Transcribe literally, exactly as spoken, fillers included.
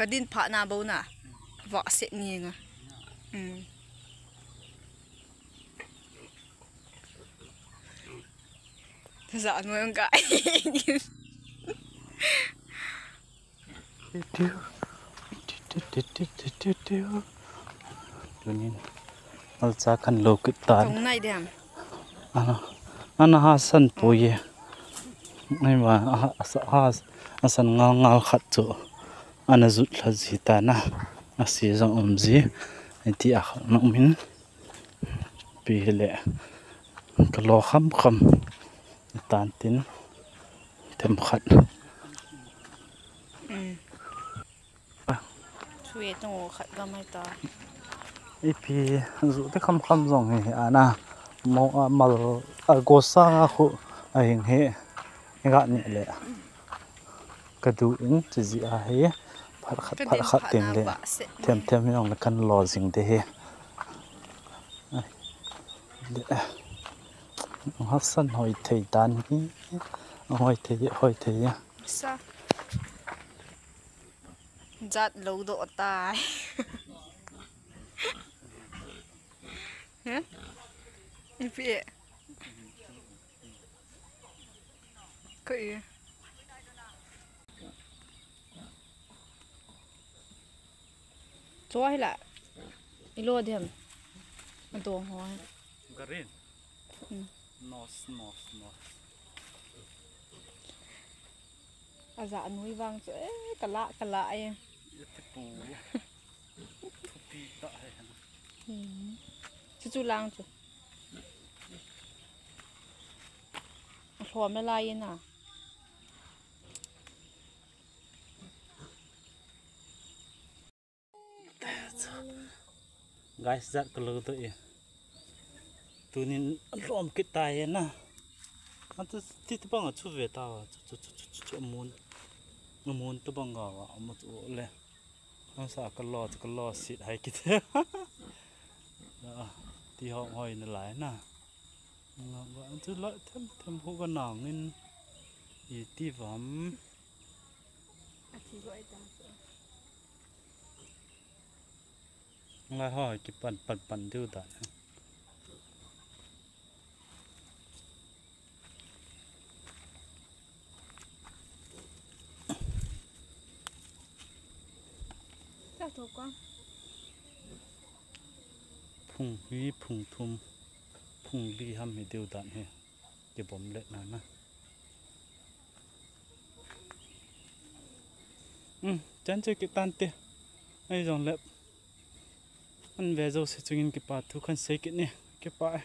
Kadin phat na bou na. Vah set ni nga. Hmm. Za noi ang ka. Tunin alcha kan lo kit tan. Tong nai dem. Ana, ana ha san po ye. Nai ma, ha, ha, ha san ngal ngal khat chu. Ana jut lha ji ta na. A si jong um ji. Ai ti a khat na um in. Pi le. Ka lo kham kham. Tan tin. Them khat. Hmm. Chu e tong khat gam ai ta. Ipi ju te kham kham jong hi ana. Mo a mal a go sa nga khu a hing he. Ga ni le. Ka du in chu ji a hi. Phat khat, phat khat ting le. Them them jong le kan lo jing te hi. Le. Hasan hoi thei tan hi. Hoi thei, hoi thei. Sa. Jat lo do tai. He? Ipi e? Ko i. Cho hi la. I lo dem. A dong ho. Garin. Hmm. Nos, nos, nos. A za nui vang chu, eh, ka la, ka la e. Ya te pu ya. Thupi ta he. Hmm. Chu chu lang chu. A hlom le lai na. Guys, jat ka lo to e. Tunin lom kit tai na. Atu ti tu bang a chu ve ta wa. Chu, chu, chu, chu, chu, chu, amun. Amun tu bang a wa, amu tu le. Ang sa ka lo, ka lo sit hai kit. Ah, ti hong hoi na lai na. Nga ba tu la them, them hu ka nang in. I ti vam. A thi loi ta. Ngai ho, kipan, pan, pan diu ta. Cha to ka. Phung hi, phung thum, phung li ham hi diu dan hi. Kibom le na na. Um, chan che kit tan te. Ai jong le. An ve jouse chungin kipa thu kan sei kit ni. Kipa e.